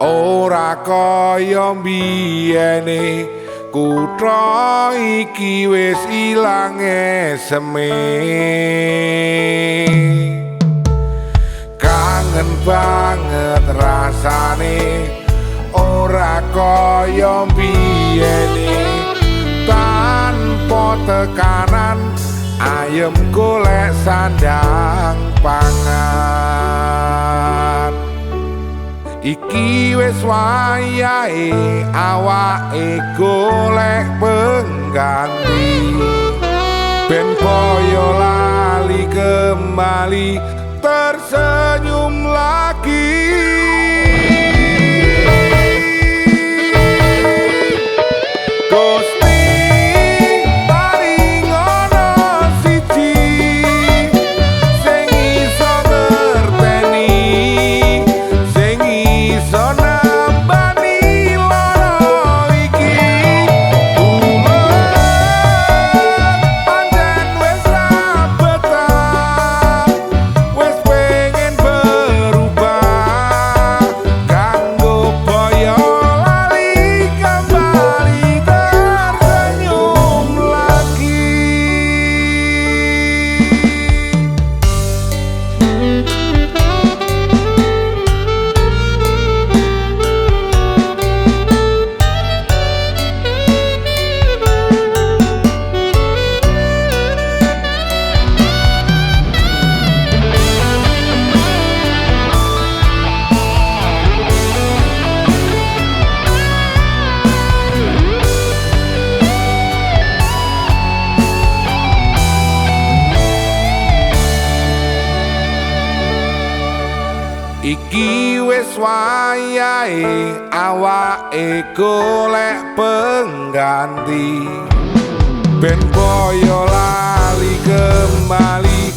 Ora kaya mbiyene, kutha iki wis ilang eseme. Kangen banget rasane, ora kaya mbiyene. Tanpa tekanan ayem golek sandang pangan. Iki wis wayahe awake golek pengganti, ben boyo lali kembali tersenyum lagi. Gusti paringono siji sing iso ngerteni, sing iso nambani lara iki. Kula pancen wis ra betah, wis pengen berubah, kanggo boyo lali kembali tersenyum lagi. Iki wis wayahe awake golek pengganti, ben boyo lali kembali.